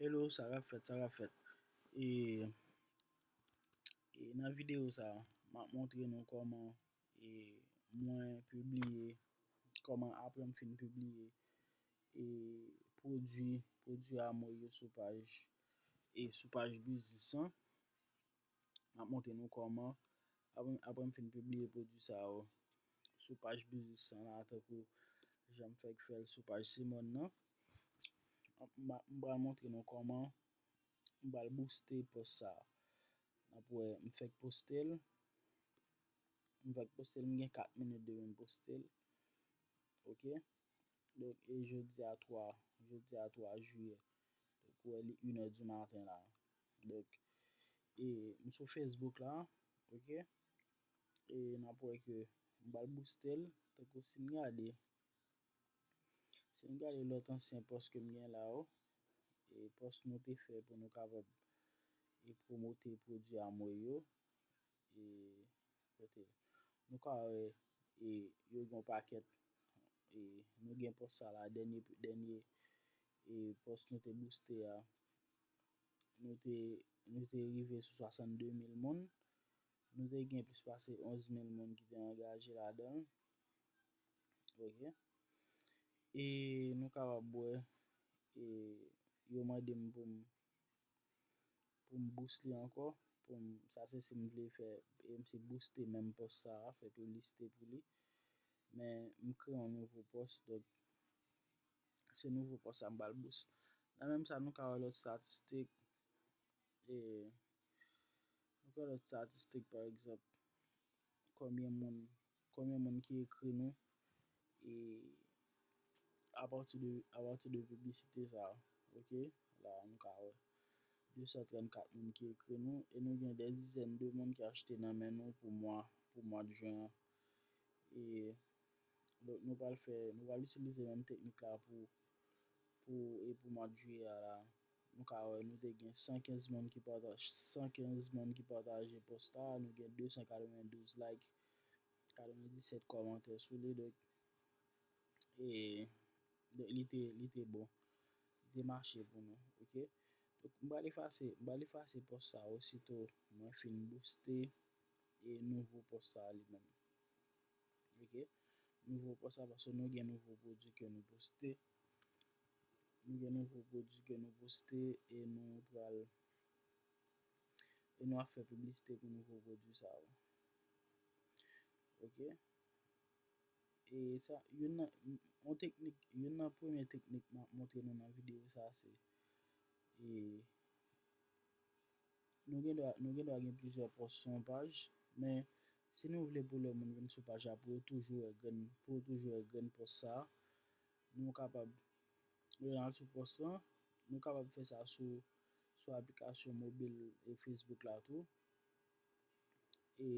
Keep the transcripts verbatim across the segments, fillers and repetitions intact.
Hello, sa k ap fèt, sa k ap fèt. E, e nan videyo sa, m ap montre nou kòman e mwen pibliye, kòman apre m fin pibliye e pwodui, pwodui Amway yo sou paj, e sou paj biznis lan. M ap montre nou kòman, apre, apre m fin pibliye pwodui sa yo sou paj biznis lan la, tankou jan m fèk fè l sou paj Simòn nan. M, m pral montre nou kòman m pral booste pòs sa. N ap wè, m fèk poste l. M fèk poste l, m gen kat minit depi m poste l. Ok? Donk, e jodi a twa, jodi a twa jiyè. Donk, ou wè li inè di maten la. Donk, e m sou Facebook la, ok? E n ap wè ke m pral booste l, tankou si n gade, si n gade lòt ansyen pòs ke m gen la yo, e pòs nou te fè pou nou kapab e pwomote pwodui Amway yo, e kote nou ka wè e yo gen yon pakèt, e nou gen pòs sa la, dènye, dènye e pòs nou te booste a, nou te, nou te rive sou swasannde mil moun, nou te gen plis pase onz mil moun ki te angaje ladan l. Ok. E nou kapab wè, e yo mande m pou m, pou m boost li ankò, pou m, sa se si m vle fè, e m se booste menm pòs sa a, fè piblisite pou li. Men m kreye yon nouvo pòs, donk se nouvo pòs sa m pral boost. Nan menm sa, nou ka wè lòt estatistik, e nou ka wè lòt estatistik, pa egzanp, konbyen moun, konbyen moun ki ekri nou, e apati de, apati de piblisite sa, ok, la nou ka wè de san trannkat moun ki ekri nou, e nou gen dè dizèn de moun ki achte nan men nou pou mwa, pou mwa de jen an. E donk nou pral fè, nou pral itilize menm teknik la pou, pou, e pou mwa de jiyè a la. Nou ka wè, nou te gen san kenz moun ki pataje, san kenz moun ki pataje pòs la, nou gen de san katrevendouz like, katrevendisèt kòmantè sou li, donk, e, donk li te, li te bon. Li te mache pou nou, ok? Donk, m pral efase, m pral efase pòs sa osito mwen fin booste e nouvo pòs sa li menm. Ok? Nouvo pòs sa, paske nou gen nouvo pwodui ke nou poste. Nou gen nouvo pwodui ke nou poste e nou pral, e nou ap fè piblisite pou nouvo pwodui sa yo. Ok? E sa, youn nan, yon teknik, youn nan premye teknik m ap montre nou nan videyo sa, se, e, nou gen dwa, nou gen dwa gen plizyè pòs sou yon paj, men si nou vle pou lè moun vin sou paj la, pou yo toujou wè grenn, pou yo toujou wè grenn pòs sa, nou kapab, lè n al sou pòs lan, nou kapab fè sa sou, sou aplikasyon mobil e Facebook la tou. E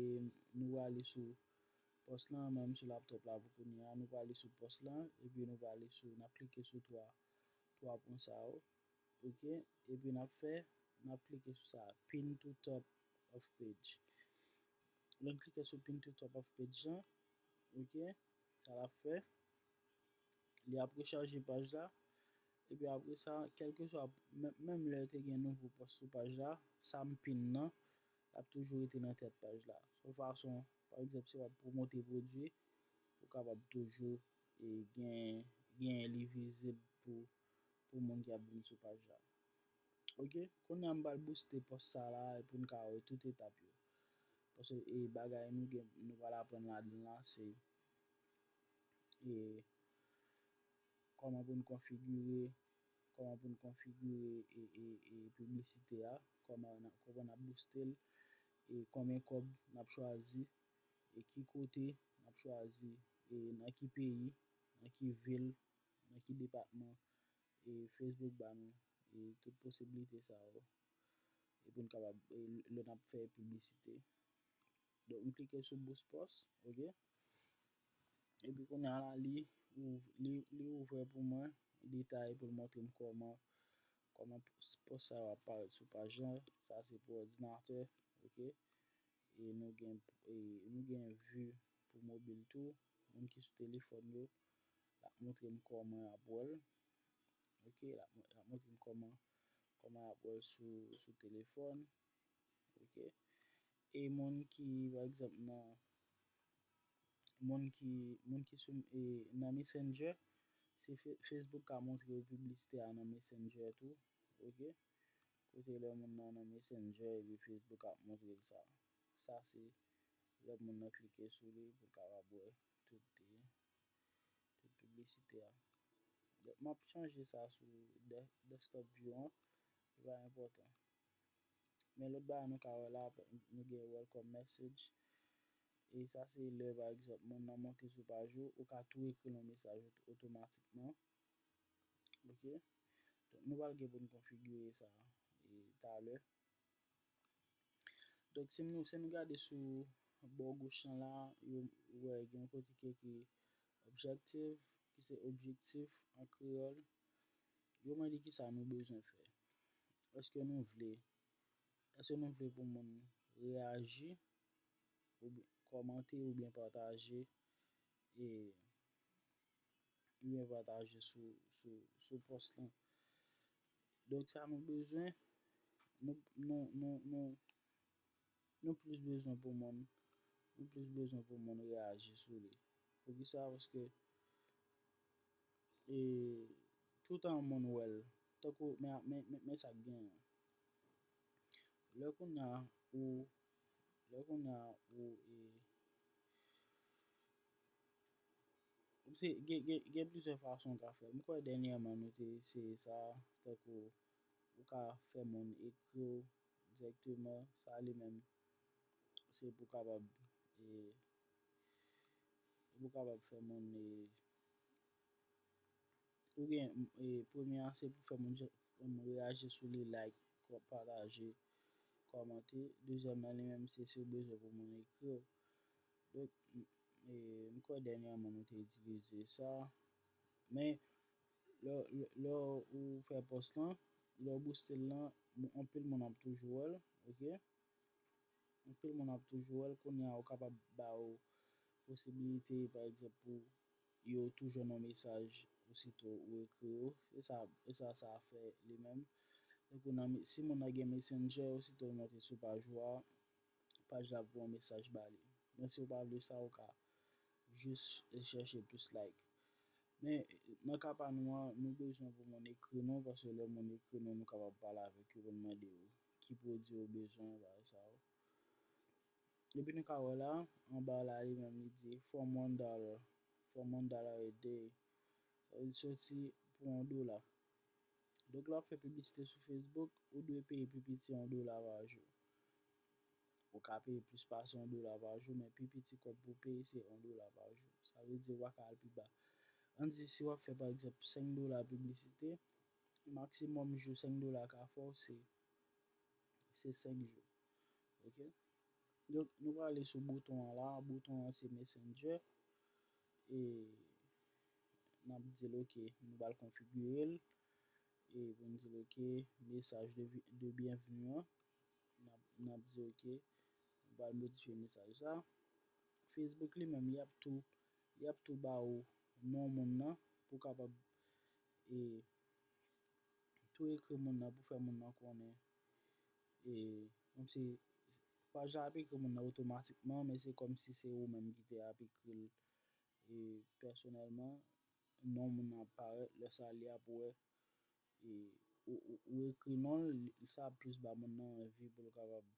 nou prale sou pòs lan, mwen m sou laptop la pou kounye a, nou prale sou pòs lan, epi nou prale sou, n ap klike sou twa, twa pwen sa yo, ok, epi n ap fè, n ap klike sou sa, pin to top of page. Lè n klike sou pin to top of page lan, ok, sa l ap fè, li ap rechaje paj la, epi apre sa, kèlkeswa, menm, menm lè te gen nouvo pòs sou paj la, sa m pin nan, l ap toujou rete nan tèt paj la. Se yon fason, pa egzanp, si w ap pwomote pwodui, pou w kapab toujou e gen, gen li vizib pou, pou moun ki ap vin sou paj la. Ok, kounye a m pral booste pòs sa la e pou n ka wè tout etap yo. Paske e bagay nou gen, nou pral aprann ladan la, se e kòman pou n konfigire, kòman pou n konfigire e, e, e piblisite a, kòman n ap, kòman n ap booste l, e konbyen kòb n ap chwazi, e ki kote n ap chwazi, e nan ki peyi, nan ki vil, nan ki depatman, e Facebook ba nou, e tout posiblite sa yo, e pou n kapab, e lè n ap fè piblisite. Donk, m klike sou boost pòs, ok? Epi kounye a la, li, li, li ouvè pou mwen detay pou l montre m kòman, kòman pòs sa yo ap parèt sou paj lan. Sa se pou òdinatè, ok? E nou gen, e nou gen vi pou mobil tou. Moun ki sou telefòn yo, l ap montre m kòman y ap wè l. Ok, l ap, l ap montre m kòman, ap wè l sou, sou telefòn. Ok. E moun ki, pa egzanp, nan moun ki, moun ki sou, e, nan Messenger, se Fe- Facebook ka montre yo piblisite a nan Messenger tou. Ok. Kote lè moun nan nan Messenger epi Facebook ap montre l sa. Sa se lè moun nan klike sou li pou l kapab wè tout, tout piblisite a. Donk, m ap chanje sa sou de- desktop view an. Li pa enpòtan. Men lòt bagay nou ka wè la, nou gen welcome message. E sa se lè, pa egzanp, moun nan monte sou paj ou, ou ka tou ekri l yon mesaj ot- otomatikman. Ok. Donk, nou pral gen pou n konfigire sa e, talè. Donk, si nou, si nou gade sou bò goch lan la, yo, ou wè gen yon kote ki ekri objective, ki se objektif an kreyòl. Yo mande ki sa nou bezwen fè. Èske nou vle, èske nou vle pou moun reyaji, oubyen kòmante, oubyen pataje, e oubyen pataje sou, sou, sou pòs lan. Donk, sa nou bezwen, nou, nou, nou, nou, nou plis bezwen pou moun, nou plis bezwen pou moun reyaji sou li. Poukisa? Paske, e, toutan moun wè l, tankou, men, men, men, men sa k genyen. Lè kounye a ou, lè kounye a ou, e, se, gen, gen, gen plizyè fason w ka fè. M kwè dènyèman nou te eseye sa, tankou ou ka fè moun ekri w dirèkteman, sa li menm, se pou kapab, e, pou kapab fè moun, e, ou gen, e, premye a se pou fè moun, fè moun reyaji sou li, like, kò- pataje, kòmante. Dezyèm nan li menm se si w bezwen pou moun ekri w. Donk, m- e, m kwè dènyèman nou te itilize sa. Men, lè, lè, lè ou fè pòs lan, lè ou bouste l lan, anpil moun ap toujou wè l, ok? Anpil moun ap toujou wè l, kounye a ou kapab ba yo posibilite, pa egzanp, pou yo tou jwenn yon mesaj osito ou ekri yo. E sa, e sa, sa fè li menm. Tankou nan, si moun nan gen Messenger, osito l monte sou paj ou a, paj la ap voye yon mesaj ba li. Men si w pa vle sa, ou ka jis chèche plis like. Men nan ka pa nou an, nou bezwen pou moun ekri nou, paske lè moun ekri nou, nou kapab pale avèk yo pou n mande yo ki pwodui yo bezwen, bagay sa yo. Epi nou ka wè la, anba la, li menm li di, from one dollar, from one dollar a day. Sa vle di soti pou yon dola. Donk, lè w ap fè piblisite sou Facebook, ou dwe peye pi piti yon dola pa jou. Ou ka peye plis pase yon dola pa jou, men pi piti kòb pou peye se yon dola pa jou. Sa vle di ou pa ka al pi ba. Ann di si w ap fè, pa egzanp, senk dola piblisite, maksimòm jou senk dola ka fè w se, se senk jou. Ok? Donk, nou prale sou bouton an la. Bouton an se Messenger. E n ap di l, ok, nou pral konfigire l. E pou n di l, ok, mesaj de, de byenvni an. N ap, n ap di, ok, nou pral modifye mesaj sa. Facebook li menm, li ap tou, li ap tou ba ou non moun nan pou w kapab, e, tou ekri moun nan pou fè moun nan konnen. E, menm si paj la ap ekri moun nan otomatikman, men se kòmsi se ou menm ki te ap ekri l, e, pèsonèlman, non moun nan ap parèt, lè sa li ap wè, e, ou, ou, ou ekri non l, li, sa ap plis ba moun nan anvi pou l kapab,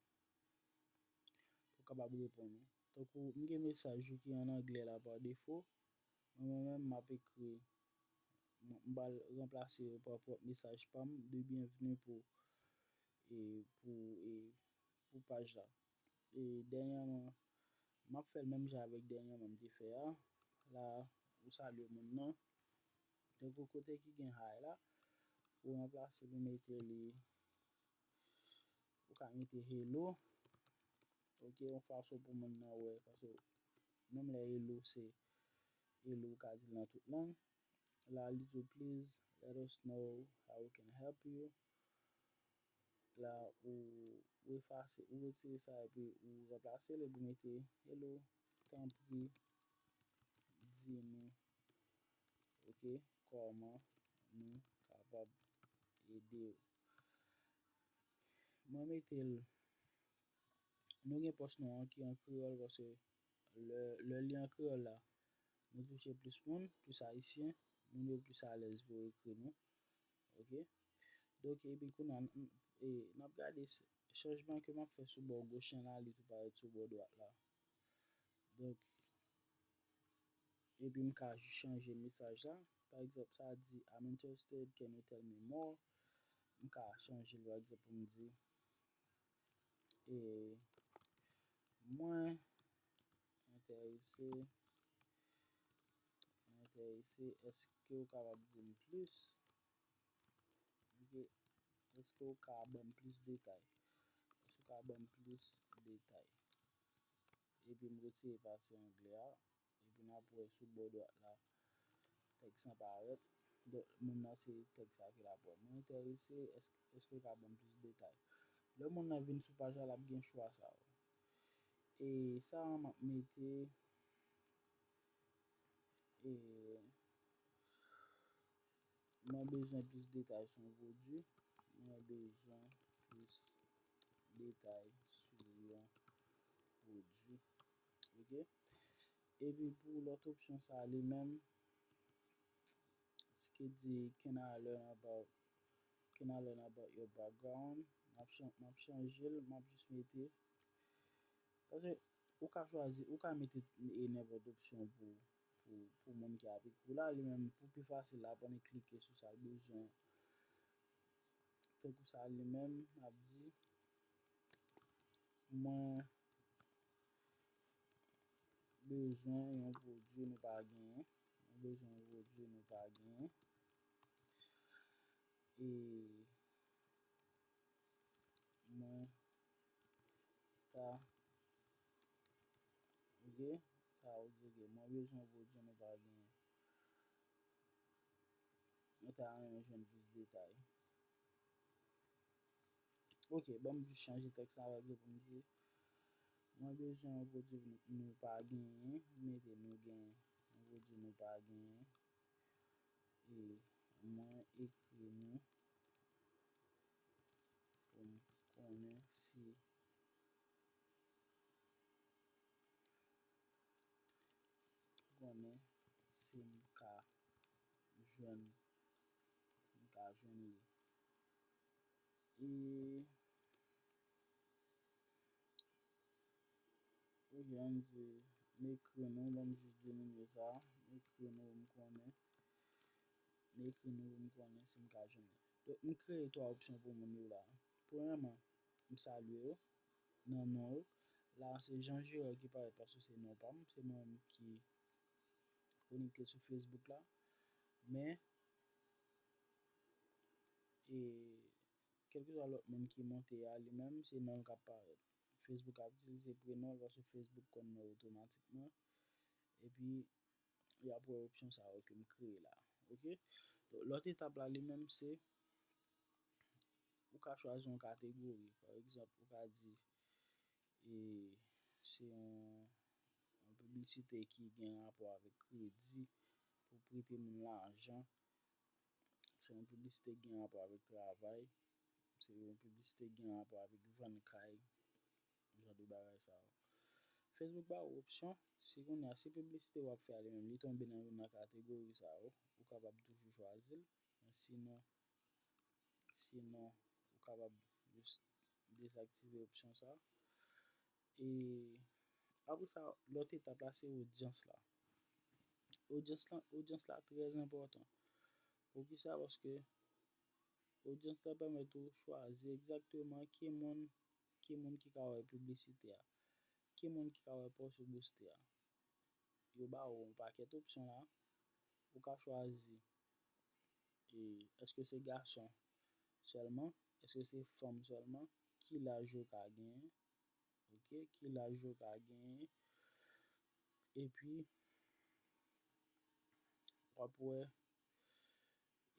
pou l kapab reponn ou. Tankou, m gen mesaj yo ki an anglè la pa defo, men mwen menm, m ap ekri, m, m pral ranplase yo pa pwòp mesaj pa m de byenvni pou, e, pou, e, pou paj la. E dènyèman, m ap fè l menm jan avèk dènyèman m te fè a. La, ou salye moun nan. Tankou kote ki gen hi la, ou ranplase l, ou mete li, ou ka mete hello. Ok, yon fason pou moun nan wè, paske menm lè hello se hello, ou ka di l nan tout lang. La, li di w, please let us know how we can help you. La, ou, ou efase, ou retire sa epi ou ranplase l epi ou mete hello, tanpri, di nou, ok, kòman nou kapab ede w. Mwen mete l, nou gen pòs nou an ki an kreyòl, paske lè, lè li an kreyòl la, nou touche plis moun, plis ayisyen, moun yo plis alèz pou yo ekri nou. Oke? Donk, epi kounye a, n, n, e, n ap gade s, chanjman ke m ap fè sou bò goch lan la, li tou parèt sou bò dwat la. Donk, epi m ka jis chanje mesaj la. Pa egzanp, sa di, "I'm interested, can you tell me more?" M ka chanje l, pa egzanp, pou m di, e, "Mwen enterese, mwen enterese, èske w kapab di m plis?" Oke, èske w ka ban m plis detay? Èske w ka ban m plis detay? Epi m retire pati anglè a. Epi n ap wè sou bò dwat la, tèks lan parèt. Donk, moun nan se tèks sa ki l ap wè. "Mwen enterese, èske, èske w ka ban m plis detay?" Lè moun nan vin sou paj la, l ap gen chwa sa yo. E sa a, m ap mete, e, "Mwen bezwen plis detay sou yon pwodui." Mwen bezwen plis detay sou yon pwodui. Oke? Epi pou lòt opsyon sa a li menm, ki di, "Can I learn about, can I learn about your background?" M ap chan-, m ap chanje l, m ap jis mete, paske ou ka chwazi, ou ka mete e nenpòt opsyon pou, pou, pou moun ki ap ekri w la, li menm, pou pi fasil la, pandan klike sou sa l bezwen. Tankou sa li menm, l ap di, "Mwen bezwen yon pwodui nou pa genyen. Mwen bezwen yon pwodui nou pa genyen." E mwen ta, oke, sa ou di, oke, "Mwen bezwen yon pwodui nou pa genyen. Mwen ta renmen jwenn plis detay." Oke, ban m jis chanje tèks la, pa egzanp, pou m di, "Mwen bezwen yon pwodui nou, nou pa genyen." M mete "nou genyen." "Yon pwodui nou pa genyen. E mwen ekri nou pou m konnen si, konnen si m ka jwenn, si m ka jwenn li." E, oke, ann di, "M ekri nou," ban m jis diminye sa, "M ekri nou pou m konnen, m ekri nou pou m konnen si m ka jwenn li." Donk, m kreye twa opsyon pou moun yo la. Premyèman, m salye yo nan non yo. La, se Jean Gérard ki parèt paske se non pa m, se mwen menm ki konekte sou Facebook la. Men, e, kèlkeswa lòt moun ki monte a, li menm, se non l k ap parèt. Facebook ap itilize prenon l paske Facebook konn non otomatikman. Epi, y ap wè opsyon sa yo ke m kreye la. Oke? Donk, lòt etap la, li menm, se ou ka chwazi yon kategori. Pa egzanp, ou ka di, e, se yon, yon piblisite ki gen rapò avèk kredi pou prete moun lajan. Se yon piblisite ki gen rapò avèk travay. Se yon piblisite ki gen rapò avèk vann kay. Jan de bagay sa yo. Facebook ba ou opsyon. Si kounye a, si piblisite w ap fè a li menm, li tonbe nan youn nan kategori sa yo, ou kapab toujou chwazi l. Men sinon, sinon, ou kapab jis dezaktive opsyon sa. E apre sa, lòt etap la, se odyans la. Odyans la, odyans la trè enpòtan. Poukisa? Paske odyans la pèmèt ou chwazi egzakteman ki moun, ki moun ki ka wè piblisite a, ki moun ki ka wè pòs ou booste a. Yo ba ou yon pakèt opsyon la. Ou ka chwazi, e, èske se gason sèlman, èske se fanm sèlman, ki laj yo ka genyen, oke, ki laj yo ka genyen, epi w ap wè,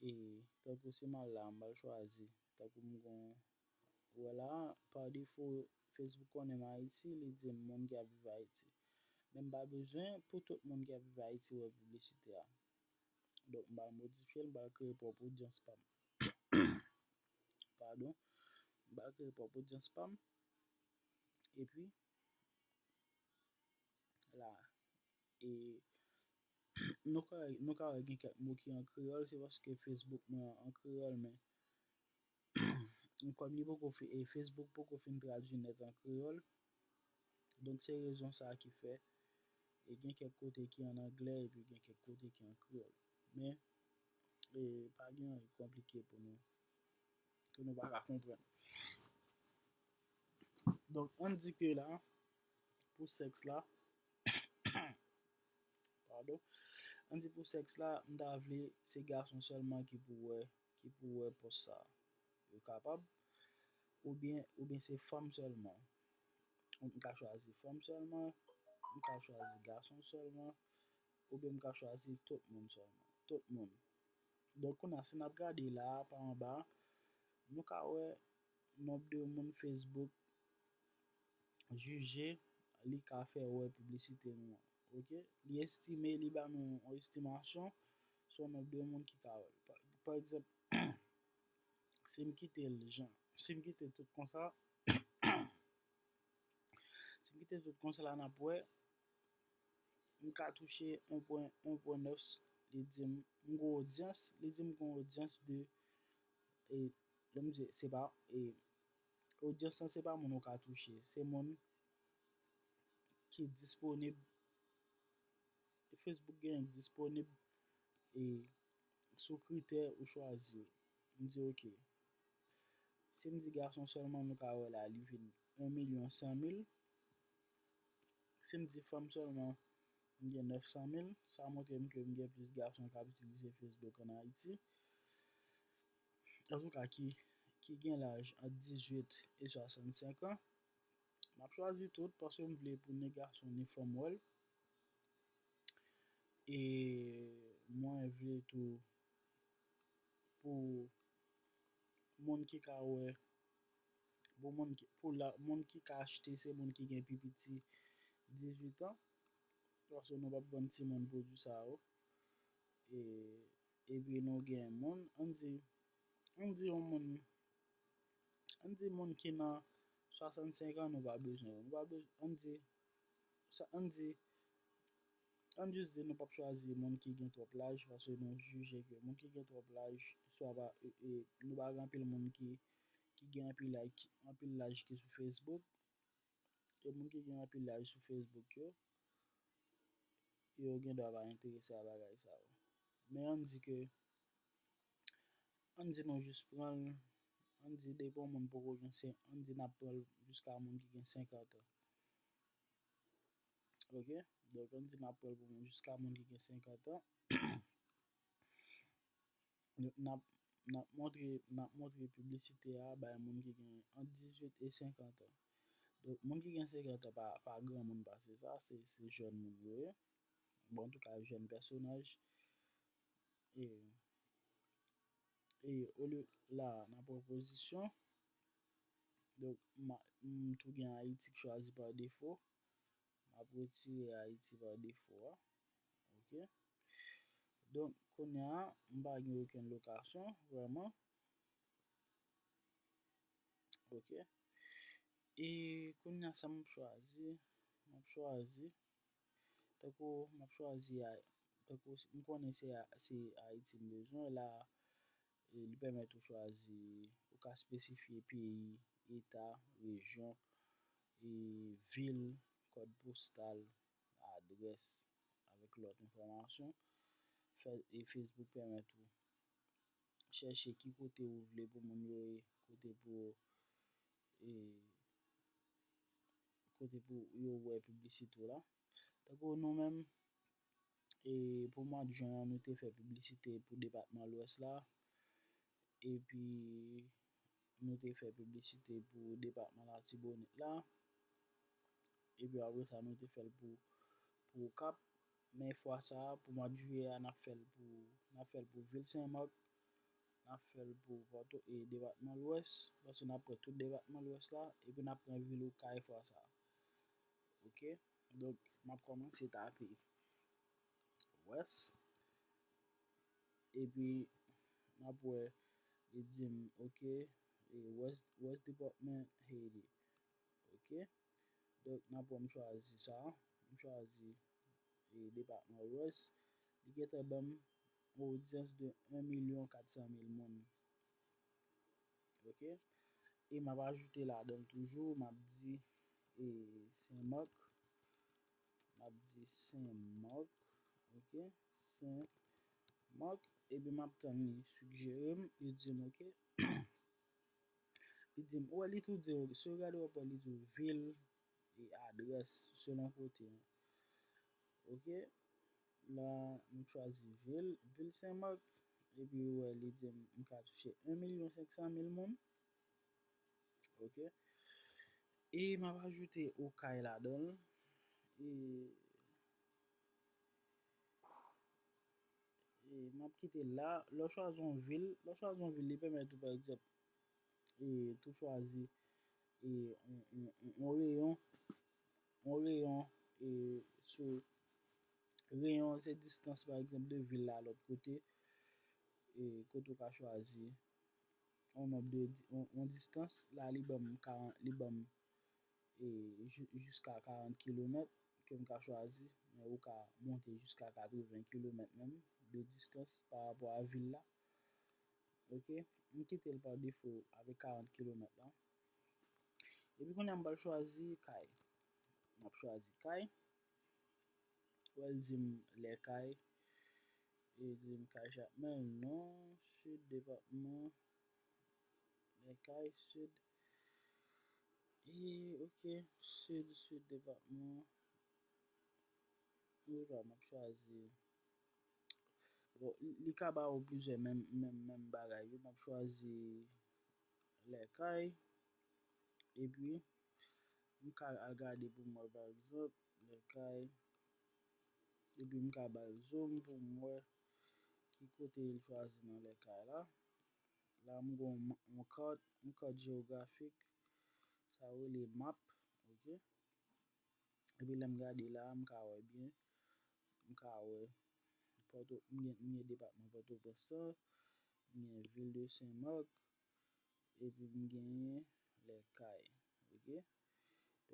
e, tankou si m al la, m al chwazi, tankou m gon, ou wè la, pa defo, Facebook konnen m Ayiti, li di m moun ki ap viv Ayiti. Men m pa bezwen pou tout moun ki ap viv Ayiti wè piblisite a. Donk, m pral modifye l, m pral kreye pwòp odyans pa m. Padon. M pa kreye pwòp odyans pa m. Epi, la, e, nou ka, nou ka wè gen kèk mo ki an kreyòl, se paske Facebook mwen an kreyòl, men kòm li poko fi-, e Facebook poko fin tradui nèt an kreyòl, donk se rezon sa ki fè, e gen kèk kote ki an anglè, epi gen kèk kote ki an kreyòl. Men, e, pa gen anyen konplike pou nou, ke nou pa ka konprann. Donk, ann di ke la, pou sèks la, padon, ann di pou sèks la, m ta vle se gason sèlman ki pou wè, ki pou wè pòs sa. Yo kapab, oubyen, oubyen se fanm sèlman. M ka chwazi fanm sèlman, m ka chwazi gason sèlman, oubyen m ka chwazi tout moun sèlman. Tout moun. Donk, kounye a, si n ap gade la a, pa anba, nou ka wè nonb de moun Facebook jije, li ka fè wè piblisite nou an. Oke? Li estime, li ba nou yon estimasyon sou nonb de moun ki ka wè l. Pa, pa egzanp, si m kite l jan, si m kite tout konsa, si m kite tout konsa la, n ap wè, m ka touche yon pwen, yon pwen nèf, li di m, m gon odyans, li di m gon odyans de, e, lè m di, se pa, e, odyans lan se pa moun ou ka touche, se moun ki disponib, Facebook gen disponib, e, sou kritè ou chwazi yo. M di, oke. Si m di gason sèlman, nou ka wè la, li vin yon milyon san mil. Si m di fanm sèlman, m gen nèf san mil. Sa montre m ke m gen plis gason k ap itilize Facebook ann Ayiti. Antouka, ki, ki gen laj ant dizuit e swasannsenk an. M ap chwazi tout, paske m vle pou ni gason ni fanm wè l. E mwen vle tou pou moun ki ka wè, pou moun ki, pou la, moun ki ka achte, se moun ki gen pi piti dizuit an. Paske nou p ap vann timoun pwodui sa yo. E, epi nou gen moun, ann di, ann di yon moun, ann di moun ki nan swasannsenk an, nou pa bezwen yo. Nou pa bezwen, ann di, sa, ann di, ann jis di nou p ap chwazi moun ki gen twòp laj, paske nou jije ke moun ki gen twòp laj, swa pa, e, e, nou pa gen anpil moun ki, ki gen anpil laj, anpil laj ki sou Facebook. E moun ki gen anpil laj sou Facebook yo, yo gen dwa pa enterese a bagay sa yo. Men ann di ke, ann di nou jis pran l, ann di depi yon moun poko gen sen-, ann di n ap pran l jiska moun ki gen senkant an. Oke? Donk, ann di n ap pran l pou moun, jiska moun ki gen senkant an. N ap, n ap montre, n ap montre piblisite a bay moun ki gen ant dizuit e senkant an. Donk, moun ki gen senkant an pa, pa granmoun pase sa, se, se jèn moun yo ye. Bon, antouka, jèn pèsonaj. E, e olye la, n ap wè pozisyon. Donk, m a, m tou gen Ayiti k chwazi pa defo. M ap retire Ayiti pa defo a. Oke. Donk, kounye a, m pa gen okenn lokasyon, vrèman. Oke. E kounye a, sa m ap chwazi? M ap chwazi, tankou m ap chwazi a, tankou m konnen se a, se Ayiti m bezwen la, e li pèmèt ou chwazi, ou ka espesifye peyi, eta, rejyon, e vil, kòd postal, adrès, avèk lòt enfòmasyon. Fè, e Facebook pèmèt ou chèche ki kote ou vle pou moun yo ye, kote pou, e, kote pou yo wè piblisite w la. Tankou nou menm, e pou mwa jen an, nou te fè piblisite pou depatman Lwès la. Epi, nou te fè piblisite pou depatman Latibonit la. Epi, apre sa, nou te fè l pou, pou Okap. Men fwa sa a, pou mwa jiyè a, n ap fè l pou, n ap fè l pou vil Senmak. N ap fè l pou Pòto, e depatman Lwès. Paske n ap pran tout depatman Lwès la. Epi, n ap pran vil Okay fwa sa a. Oke. Donk, m ap kòmanse tape Wès. Epi, m ap wè, li di m, oke, e, West, West Department, Haiti. Ok. Donk, n ap wè m chwazi sa. M chwazi, e, depatman West. Li gentan ban m yon odyans de en milyon kat san mil moun. Ok. E m ap ajoute ladan l toujou, m ap di, e, Sen Mak. M ap di Sen Mak. Ok. Sen Mak. Epi m ap tann li sijere m, li di m, ok. Li di m, ou wè, li tou di w, si w gade w ap wè li di w vil e adrès selon kote an. Ok. La, m chwazi vil, vil Sen Mak. Epi ou wè, li di m, m ka touche en milyon senk san mil moun. Ok. E m ap ajoute Okay ladan l. E, e m ap kite l la. Lè w chwazi yon vil, lè w chwazi yon vil, li pèmèt ou, pa egzanp, e, tou chwazi, e, yon, yon, yon, yon reyon, yon reyon, e, sou reyon an se distans, pa egzanp, de vil la lòt kote, e, kote w ka chwazi yon nonb de di-, yon, yon distans, la li ban m karant, li ban m, e, ji-, jiska karant kilomèt ke m ka chwazi, men ou ka monte jiska katreven kilomèt menm de distans pa rapò a vil la. Ok, m kite l pa defo avèk karant kilomèt la. Epi kounye a m pral chwazi kay. M ap chwazi kay. Wè l di m lè kay. E di m kay chak men non, sid depatman. Lè kay, sid. E, ok, sid, sid depatman. Wi, la, m ap chwazi. Bon, li, li ka ba ou plizyè menm, menm, menm bagay yo. M ap chwazi lè kay. Epi, m ka al gade pou m wè, pa egzanp, lè kay. Epi, m ka ba l zoom pou m wè ki kote l chwazi nan lè kay la. La, m gen yon ma-, yon kat, yon kat jewografik. Sa yo rele map, ok? Epi lè m gade la, m ka wè byen. M ka wè Pòto-, m gen, m gen depatman Pòtoprens lan, m gen vil de Sen Mak, epi m genyen Lèkay. Ok? Donk,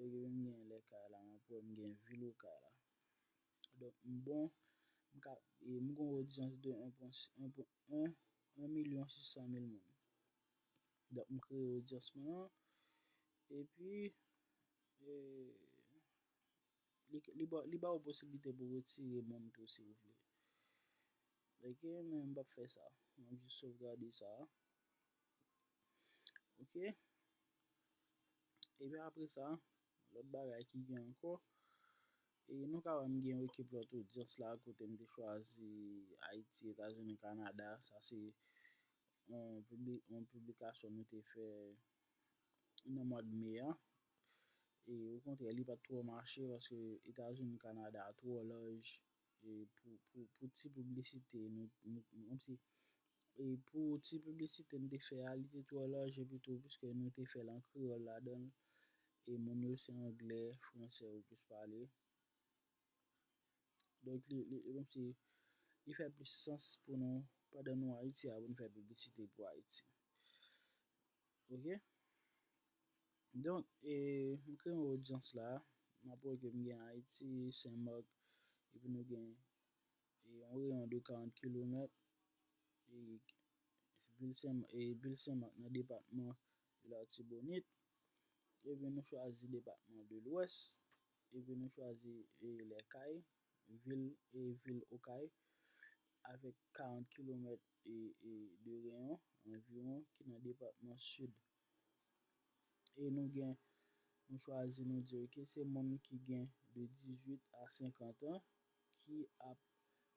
epi m genyen Lèkay la, m ap wè m gen vil Okay la. Donk, m bon, m ka, e, m gen yon odyans de en pwen, en pwen en, en milyon sis san mil moun. Donk, m kreye odyans mwen an, epi, e, li, li ba, li ba ou posiblite pou retire moun tou si w vle. Ok, men m p ap fè sa. M ap jis sovgade sa. Ok. Epi apre sa, lòt bagay ki gen ankò, e nou ka wè m gen yon ekip lòt odyans la kote m te chwazi Ayiti, Etazini, Kanada. Sa se yon pibli-, yon piblikasyon nou te fè nan mwa de me a. E okontrè, li pa t twò mache paske Etazini, Kanada twò laj, e pou, pou, pou ti piblisite nou, nou, nou, kòmsi, e pou ti piblisite n te fè a, li te twò laj epi tou, piske nou te fè l an kreyòl ladan l, e moun yo se anglè, fransè yo plis pale. Donk, li, li, li kòmsi, li fè plis sans pou nou, pandan nou Ayiti a, pou n fè piblisite pou Ayiti. Ok? Donk, e, m kreye yon odyans la, m ap wè ke m gen Ayiti, Sen Mak, epi nou gen, e, yon reyon de karant kilomèt, e, vil Sen, e, vil Sen Mak nan depatman de Latibonit, epi nou chwazi depatman de Lwès, epi nou chwazi, e, Lèkay, vil, e, vil Okay, avèk karant kilomèt, e, e, de reyon anviwon ki nan depatman Sid. E nou gen, nou chwazi, nou di, ok, se moun ki gen de dizuit a senkant an ki ap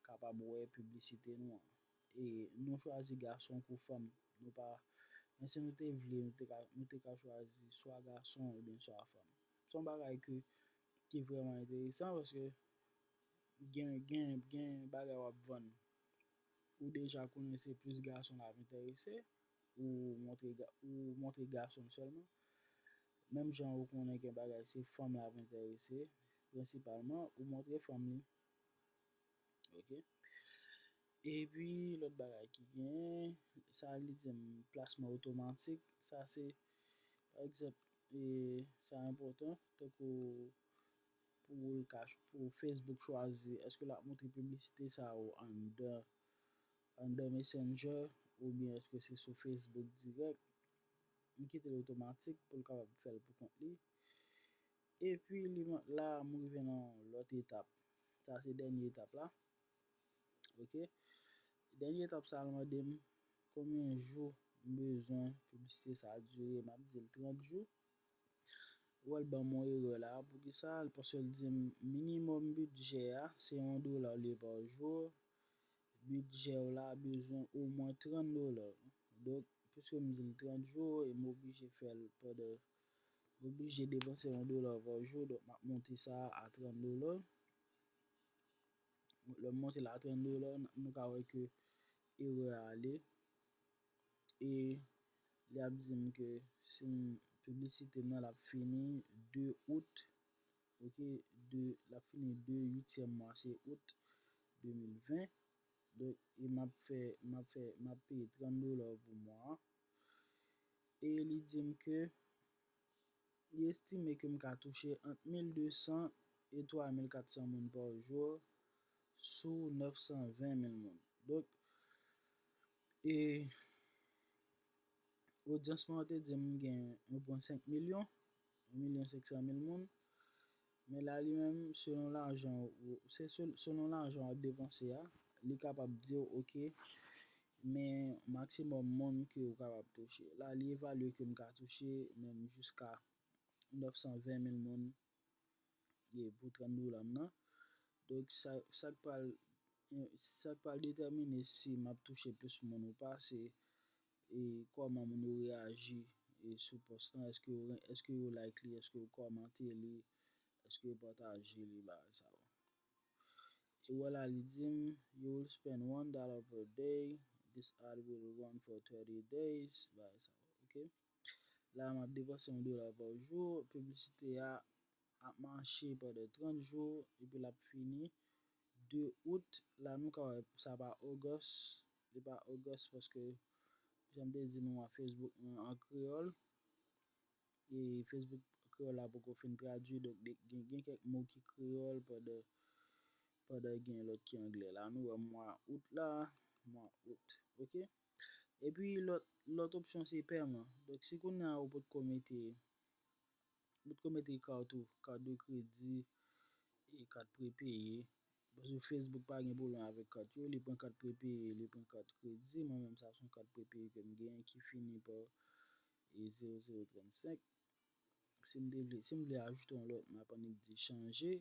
kapab wè piblisite nou an. E nou chwazi gason kou fanm. Nou pa, men si nou te vle, nou te ka, nou te ka chwazi swa gason oubyen swa fanm. Se yon bagay ke, ki vrèman enteresan paske gen, gen, gen bagay w ap vann. Ou deja konnen se plis gason l ap enterese, ou montre ga-, ou montre gason l sèlman. Menm jan ou konnen gen bagay se fanm l ap enterese, prensipalman, ou montre fanm li. Ok? Epi, lòt bagay ki genyen, sa li di m plasman otomatik. Sa se, pa egzanp, e, sa enpòtan, tankou pou l ka, pou Facebook chwazi, èske l ap montre piblisite sa yo anndan, anndan Messenger, oubyen èske se sou Facebook dirèk. M kite l otomatik pou l kapab fè l pou kont li. Epi, li, la, m rive nan lòt etap. Sa se dènye etap la. Ok. Dènye etap sa, l mande m konbyen jou m bezwen piblisite sa dire. M ap di l trant jou. Ou wè l ban m yon erè la. Poukisa? Paske l di m minimòm bidjè a, se yon dola li ye pa jou. Bidjè w la bezwen omwen trant dola. Donk, piske m di l trant jou, e m oblije fè l pandan, m oblije depanse yon dola pa jou, donk m ap monte sa a trant dola. Lè m monte l a trant dola, nou ka wè ke erè a ale. E li ap di m ke si m, piblisite m nan l ap fini de out, ok, de, l ap fini de uityèm mwa, se out de mil ven. Donk, e m ap fè, m ap fè, m ap peye trant dola pou mwa an. E li di m ke li estime ke m ka touche ant mil de san e twa mil kat san moun pa jou sou nèf san ven mil moun. Donk, e odyans mwen an te di m gen yon pwen senk milyon, yon milyon senk san mil moun. Men la, li menm, selon lajan ou, se sel-, selon lajan w ap depanse a, li kapab di w, ok, men maksimòm moun ke ou kapab touche. La, li evalye ke m ka touche menm jiska nèf san ven mil moun, e, pou trant dola m nan. Donk, sa, sa k pral, sa k pral detèmine si m ap touche plis moun ou pa, se, e, kòman moun yo reyaji, e, sou pòs lan. Èske yo, èske yo like li, èske yo kòmante li, èske yo pataje li, bagay sa yo. E wè la, li di m, you will spend one dollar per day. This ad will run for thirty days. Bagay sa yo, ok? La, m ap depanse yon dola pa jou. Piblisite a ap mache pandan trant jou, epi l ap fini de out. La, nou ka wè sa pa August. Li pa August paske, jan m te di nou an, Facebook mwen an kreyòl. E Facebook kreyòl la poko fin tradui, donk de, gen, gen kèk mo ki kreyòl pandan, pandan gen lòt ki anglè. La, nou wè mwa out la, mwa out, ok? Epi lòt, lòt opsyon se pèman. Donk, si kounye a ou potko mete, ou potko mete kat ou, kat de kredi, e kat prepeye, paske Facebook pa gen pwoblèm avèk kat yo, li pran kat prepeye, li pran kat kredi. Mwen menm, sa se yon kat prepeye ke m genyen ki fini pa, e, zewo zewo trannsenk. Si m te vle, si m vle ajoute yon lòt, m ap annik di chanje,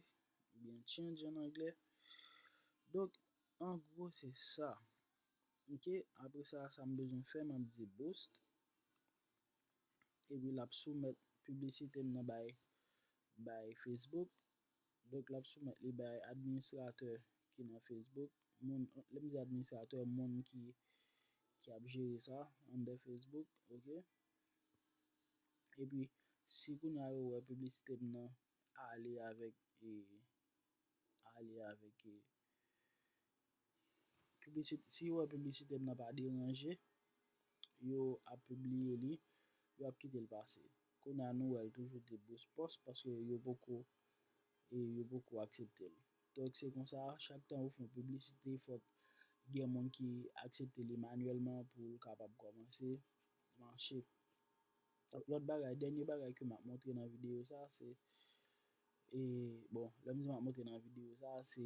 oubyen change an anglè. Donk, an gwo, se sa. Ok, apre sa, sa m bezwen fè, m ap di boost. Epi l ap soumèt piblisite m nan bay, bay Facebook. Donk, l ap soumèt li bay administratè ki nan Facebook. Moun, lè m di administratè, moun ki, ki ap jere sa anndan Facebook, ok? Epi, si kounye a yo wè piblisite m nan ale avèk, e, ale avèk, e, piblisite, si yo wè piblisite m nan pa deranje, yo ap pibliye li, yo ap kite l pase. Kounye a nou wè l toujou di boost post paske yo poko, e yo poko aksepte l. Donk, se konsa, chak tan ou fè yon piblisite, fòk gen moun ki aksepte li manyèlman pou l kapab kòmanse mache. Lòt bagay, dènye bagay ke m ap montre nan videyo sa, se, e, bon, lè m di m ap montre nan videyo sa, se,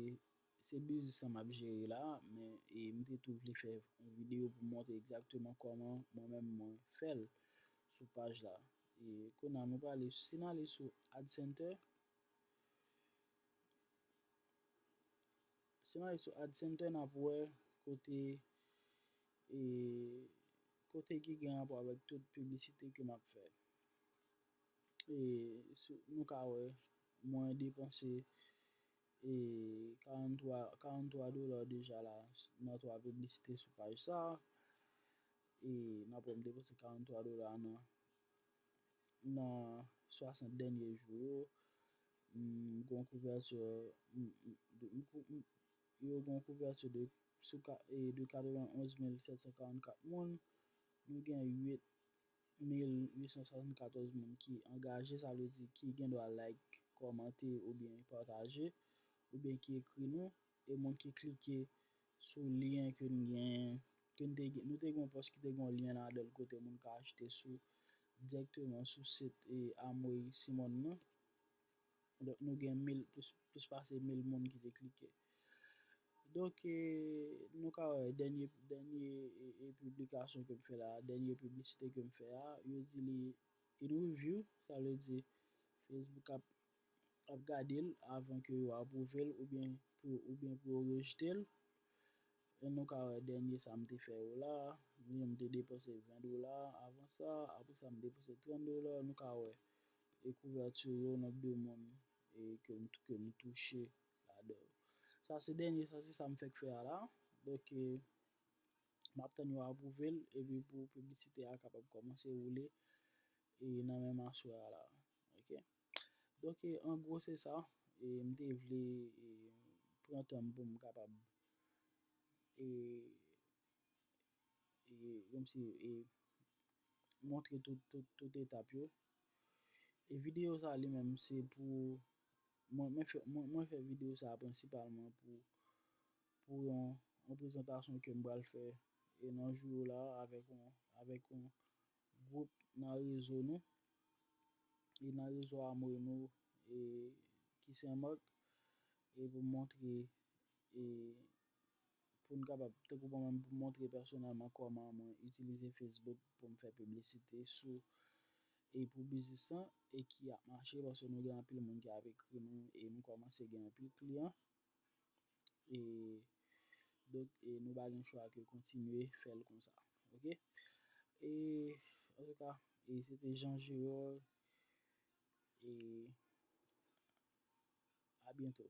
se biznis lan m ap jere la, men, e, m te tou vle fè yon videyo pou montre egzakteman kòman mwen menm mwen fè l sou paj la. E, kounye a nou prale, si n ale sou Ad Center, si n ale sou Ad Center, n ap wè kote, e, kote ki gen rapò avèk tout piblisite ke m ap fè. E, sou, nou ka wè, mwen depanse, e, karanntwa, karanntwa dola deja la nan twa piblisite sou paj sa. E, n ap wè m depanse karanntwa dola nan, nan swasant dènye jou yo. M gon kouvèti, m, m, m, m, yo gon kouvèti de sou ka, e, de katrevenn onz mil sèt san karannkat moun, nou gen uit mil uit san swasannkatòz moun ki angaje, sa vle di ki gen dwa like, kòmante oubyen pataje, oubyen ki ekri nou, e moun ki klike sou lyen ke n gen, ke n te gen, nou te gen yon pòs ki te gen yon lyen ladan l kote moun ka achte sou, dirèkteman sou sit, e, Amway Simon nan. Donk, nou gen mil, plis, plis pase mil moun ki te klike. Donk, e, nou ka wè dènye, dènye, e, e, piblikasyon ke m fè la, dènye piblisite ke m fè a, yo di li in review, sa vle di Facebook ap, ap gade l avan ke yo apwouve l oubyen pou, oubyen pou yo rejte l. E nou ka wè dènye sa m te fè yo la, m te depanse ven dola avan sa, apre sa m depanse trant dola, nou ka wè e kouvèti yo, nonb de moun e ke m, ke m touche ladan yo. Sa se dènye, sa se sa m fèk fè a la. Donk, e, m ap tann yo apwouve l, epi pou piblisite a kapab kòmanse woule, e, nan menm aswè a la. Ok? Donk, e, an gwo, se sa. E, m te vle, e, pran tan m pou m kapab, e, e, kòmsi, e, montre tout, tout, tout etap yo. E videyo sa li menm, se pou, mwen, mwen fè, mwen, mwen fè videyo sa prensipalman pou, pou yon, yon prezantasyon ke m pral fè, e, nan jou yo la, avèk yon, avèk yon gwoup nan rezo nou, e, nan rezo Amway nou, e, ki Senmak, e pou montre, e, pou n kapab, tankou mwen menm, pou montre pèsonèlman kòman mwen itilize Facebook pou m fè piblisite sou, e pou biznis lan, e ki ap mache, paske nou gen anpil moun ki ap ekri nou, e nou kòmanse gen anpil kliyan. E, donk, e, nou pa gen chwa ke kontinye fè l konsa. Ok? E, antouka, e, se te Jean Gérard. E, a byento.